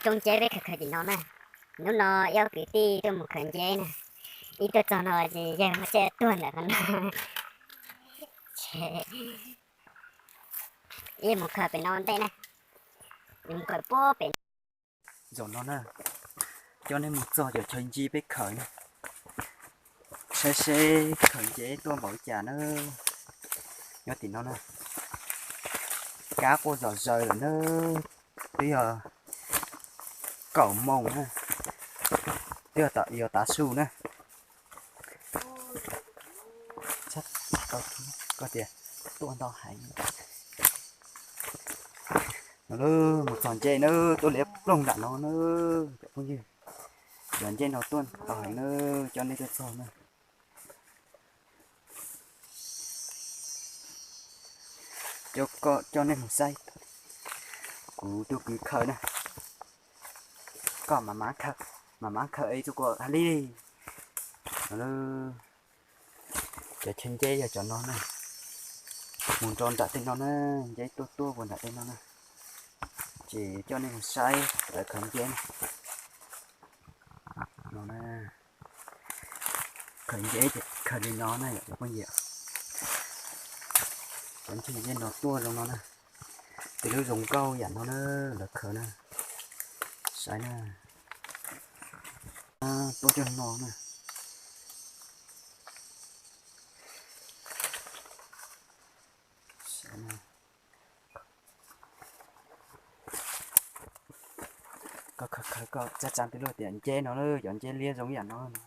Roob nceb peb khaws khaws tim no na. Hnub no ib ob kwv tij tuaj mus khaws nceb na, ib tuaj txog no ces yawg muaj siab tuag ntawm qhov no. Ces ib mus khaws pem no ntej na, mus khaws puag pem. Zaum no na, coj nej mus txog cov chaw nceb peb khaws na, saib seb khaws nceb tuaj npaum li cas na. Nyob tim no na, kab quaj zom zaws lawm na, twb yog kaum moos na, twb yog yuav tav su na. Koj tias tuaj ntau heev. No, mus txog nceb na, tuaj liab ploog nram no na, cov phooj ywg. Cov nceb no tuaj ntau heev na, coj nej tuaj txog na. Coj, coj nej mus saib kuv tus kwv khaws na. Koj mam, mam mab khaws es txuj kua hais li. Cov chaw nceb yog cov no na, mus rau nram tej no na, nceb tuaj tuaj puag nram tej no na. Ces coj nej mus saib lawv khaws nceb na. No na, khaws nceb ces khaws li no na yom cov phooj ywg. Cov nceb no tuaj zoo no na, tej lub zoo nkauj yam no na, lawv khaws na, saib na, tuaj coj no na. Koj khaws khaws koj txaj tsa twg luaj tias nceb no na, cov nceb liab zoo yam no no.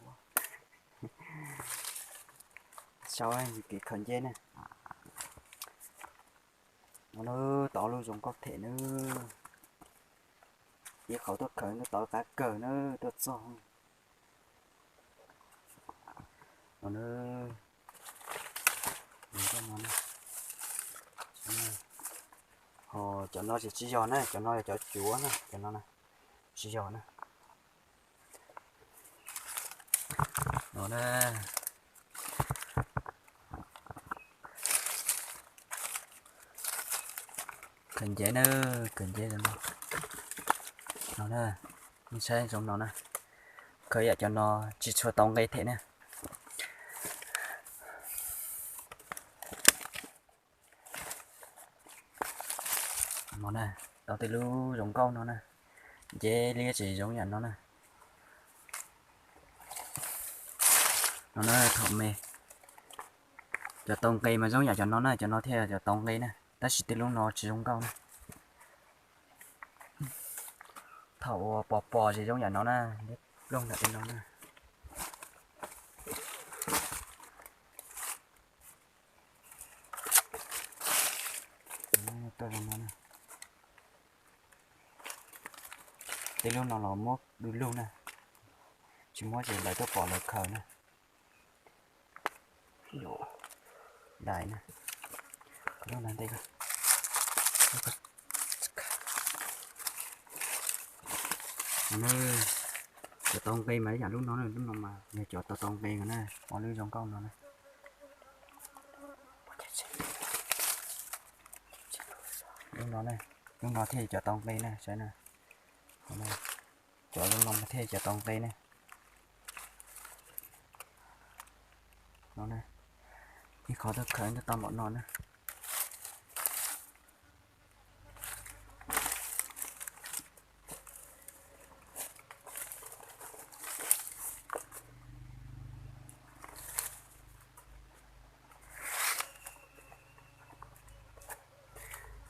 Sau kev khaws nceb na. No na, tau lub zoo nkauj them na. Ib qhov tuaj khaws tau qab kawg na, tuaj txog. No na, ho cov no ces tsis yog na, cov no yog cov cuav na, cov no na, tsis yog na. No na, khaws nceb na, khaws nceb no. No na, nej saib zoo no na, khaws yam cov no tsis tshua tau nqe them na. No na, tau tej lub zoo nkauj no na, nceb liab tsis zoo yam no na. No na, thaum me cov tau nqe mas zoo yam cov no na, cov no thiaj cov tau nqe na, tab sis tej lub no tsis zoo nkauj na. Thaum uas pos pos ces zoo yam no na, liab ploog ntawm tej no na. Tej lub no los muab du lug na, tsis muab ces lawv tuaj pom lawv khaws na. Dais na, cov tau nqe mas yam lub no, lub no mas yog cov tau tau nqe na, ua lub zoo nkauj no na. Lub no, lub no thiaj cov tau nqe na, saib na. Cov zoo no mas thiaj cov tau nqe ne. No, ib qhov tuaj khaws tau npaum no na.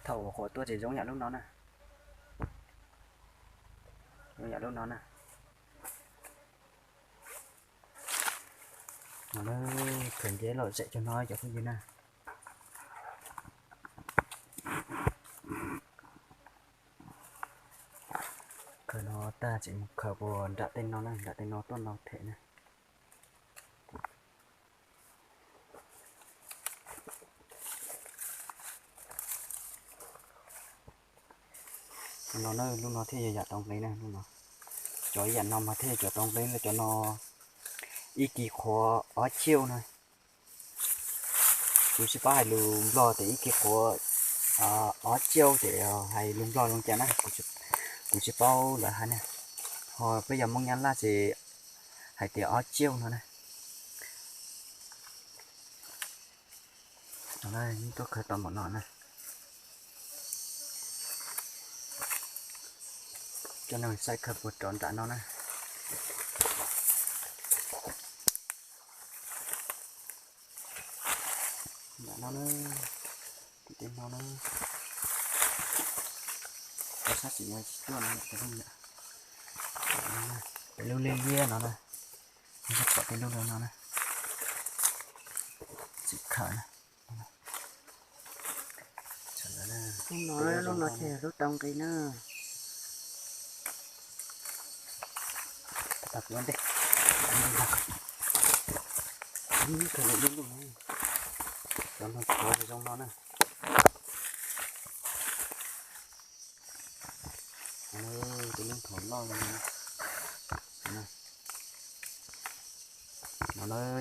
Thaum uas qhuav tuaj ces zoo yam lub no na. Zoo yam lub no na. Khaws nceb lom zem cov no cov phooj ywg na. Khaws no tag tseem mus khaws puag nram tej no na, nram tej no tuaj no them na. No na, lub no thiaj yog yam tau nqe na, lub no. Cov yam no mas thiaj yog cov tau nqe na, cov no ib kis qhuav ob ciauj na. Kuv tsis paub hais lus Nplog tias ib kis qhuav ob ciauj tias hais lus Nplog zoo cas na, kuv tsis, Kuv tsis paub lawv hais na, ho peb yog Hmoob Nyab Laj ces hais tias ob tsiaum no na. Tuaj khawb tau npaum no na. Coj nej saib khawb puas rov nram no na. Nram no na, tim tej no na, sab xis no tsis tuaj no, peb lub liab liab no na, pom tej lub no na, tsis khawb na. Lub no ces lub tau nqi na. Cov no zoo no na. Tus lub nthav loj no na,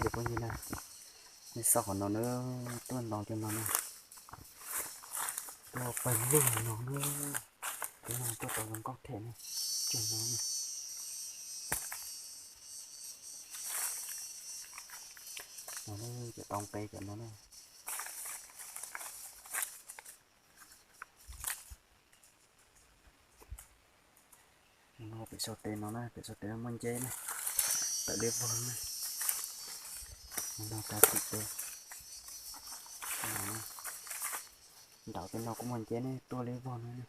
cov phooj ywg na, nej xauj qhov no na, tuaj ntaus cov no na, tuaj pawg lug no na, cov no tuaj tau zoo nkauj thiab na, cov no na. No na, cov tau nqe cov no na. No pem sau tes no na, pem sau tes no muaj nceb na, tawm liab vog na. No rau tim tes, nraud tej no kuj muaj nceb ne, tuaj liab vog no na.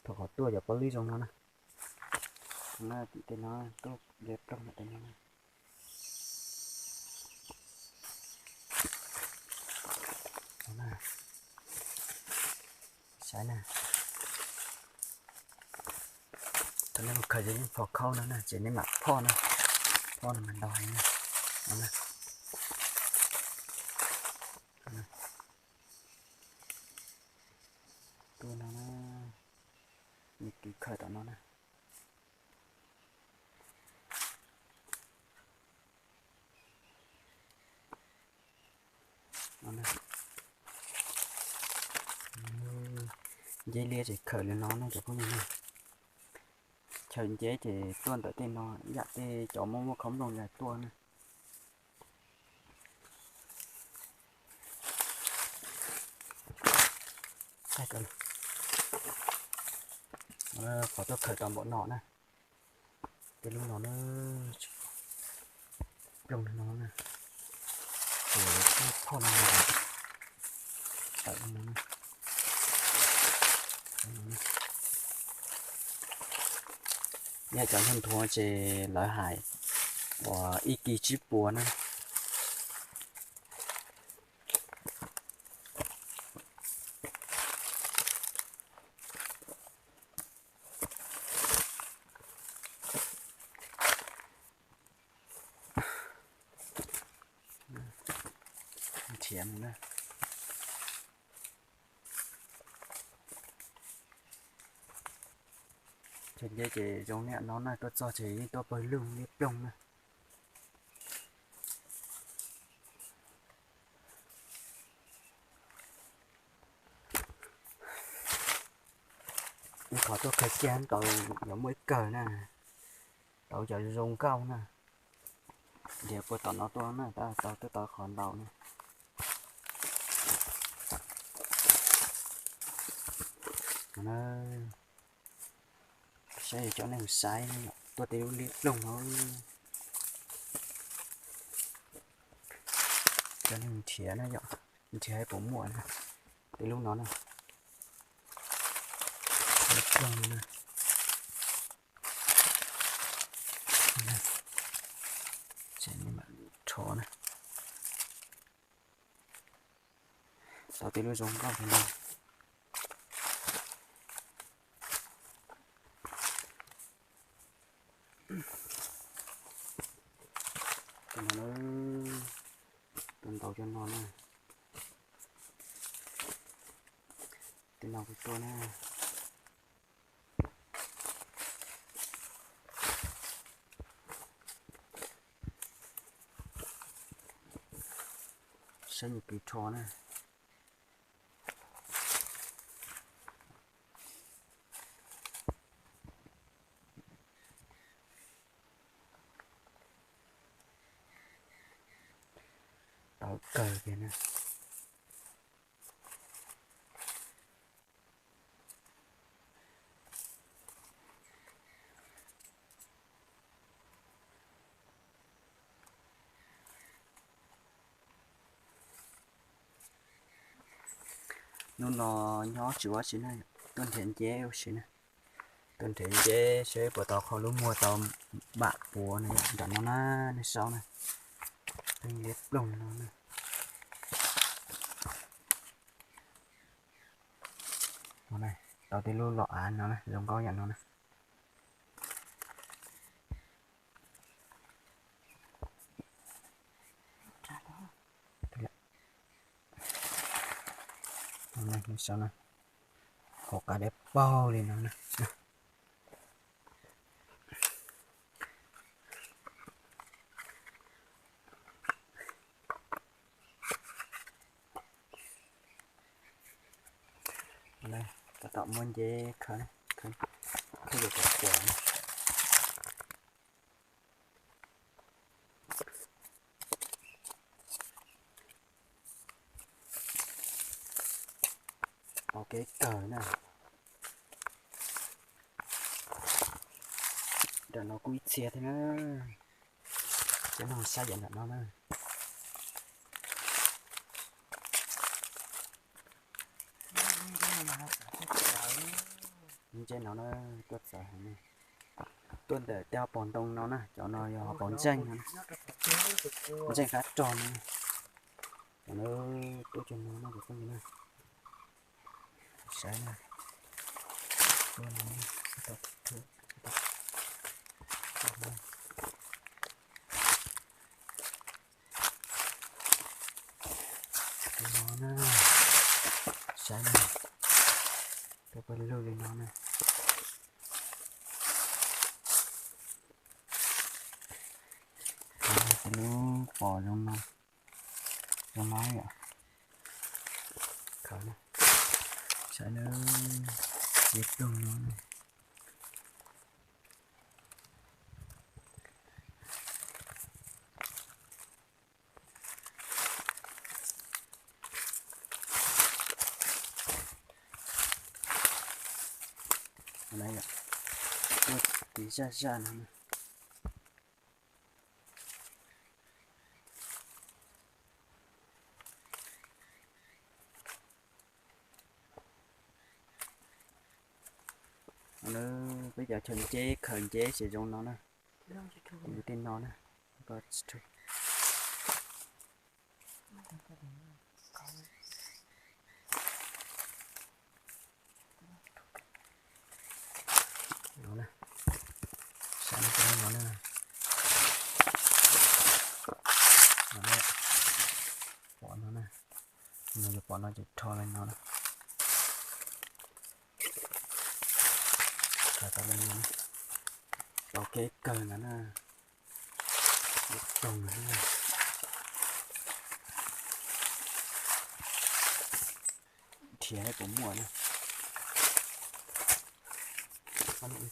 Thaum qhov tuaj cov pab lib zoo no na. Tim tej no tuaj liab ploog ntawm tej no. Saib na, thaum nej mus khaws ces yeej phom khaub no na, ces nej mam phoj na, phoj no mas ntau heev na. Tuaj no na, nws kwv khaws tom no na. Nceb liab ces khaws li no ne cov phooj ywg na. Chaw nceb ces tuaj ntawm tej no, ib yam tej cov muaj muaj khob nplooj los tuaj na. Qhov tuaj khaws tau npaum no na. Tej lub no na, ploog no na, ces phoj no, tawm no. Yog cov nthuav nthuav ces lawv hais uas ib kis tsib puas na. Nrhiav mus na. Chaw nceb ces zoo li no na, tuaj txog ces yeej tuaj pawg lug liab ploog na. Ib qhov tuaj khaws kiag tau yuav muaj ib kawg na, tau cov zoo nkauj na. Nrhiav puag tom no tuaj na, tau tuaj tau qhov ntau na. Saib cov nej mus saib na, tuaj tej lub liab ploog no. Cov nej mus nrhiav na yom, nrhiav puas muaj na. Tej lub no na, liab ploog no na. Rho na. Tau tej lub zoo nkauj no. No na, tej no kuv tua na. Saib nyuag kws rho na. Tau kawg tiag na. Hnub no nyob tsis ua si na, tuaj nrhiav nceb ua si na. Tuaj nrhiav nceb seb puas tau qhov lub muag tau npam puav na, nram no na, nej saib na. Pheej liab ploog no na. Tau tej lub los av no na, zoo nkauj yam no na. Hauv qab dawb paug li no na. Tab tom muab nceb khawb, khawb yuav kom puas. Ok kawg na. Nram no kuj ib txhia thiab na. Cov no saib yam nram no na. Nceb no na, tuaj txawv heev na. Tuaj ntawm tej pos ntoo no na, cov no yog pos ntseej no, ntseej qab rog no. Cov no tuaj cov no na, cov phooj ywg na. Saib na. Tus no na, saib na, tuaj pawg lug li no na. Tus lub pos zoo no, zoo no yom. Saib na, ib tug no. Tuaj tiv zaj zaj no. Peb cov chaw nceb khaws nceb tsis zoo no na. Tej no na. No na, saib no na, pom no na, no yog pom no ces rho li no na. Rho tau li no na, tau kev kawg no na. Ib tug no na. Nrhiav puas muaj na.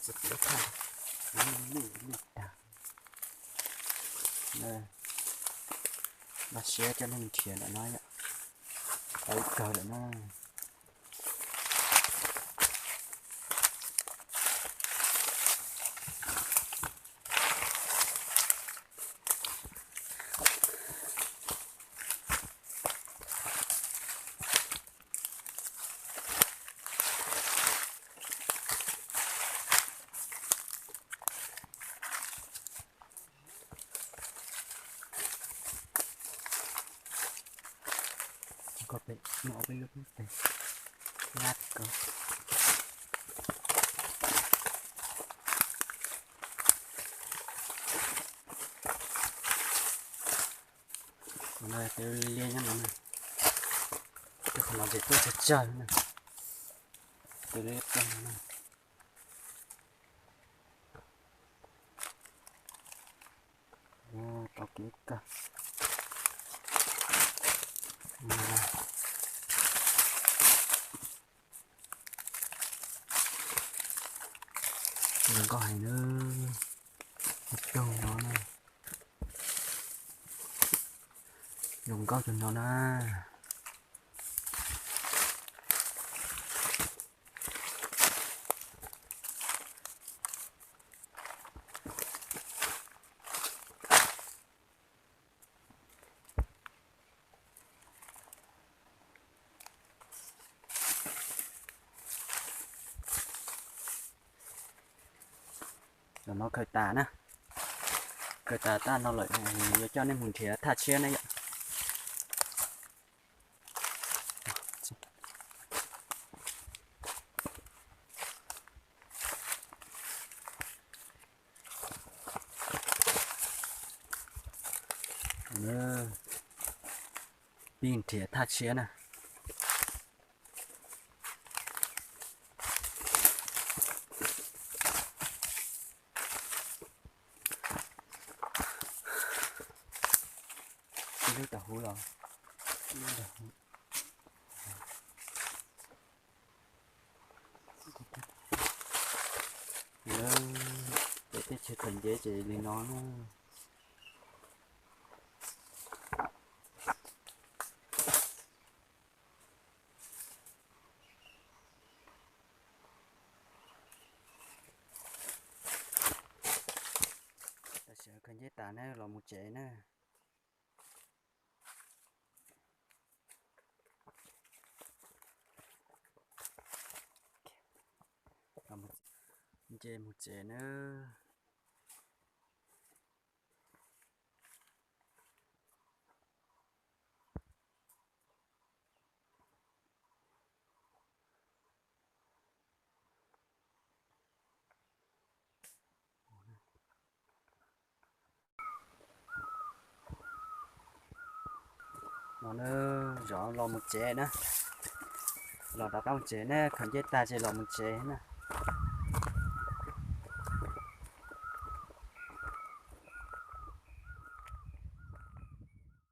Txiv txiv thaj, lwj lwj tag. Npaj siab coj nej nrhiav ntawm no yom. Tau ib kawg lawm na. Ko pem muaj ob peb lub pem lab ko. Ko Tus liab nyob no na, tus qhov no ces tuaj tsawg tsawg na, tus liab tuaj no na. Tau kev kawg. Zoo nkauj heev na, tus no na, zoo nkauj tus no na. Zaum no khaws tas na, khaws tas tag no lawm yuav coj nej mus nrhiav thaj tshiab na yom. Pib nrhiav thaj tshiab na. Ib lub tau huv los, peb teb chaws khaws nceb ces li no na. Tam sim khaws nceb tas na los mus tsev na. Nce mus tsev na. No na, zov los mus tsev na. Los rov qab mus tsev na, khaws nceb tag ces los mus tsev na.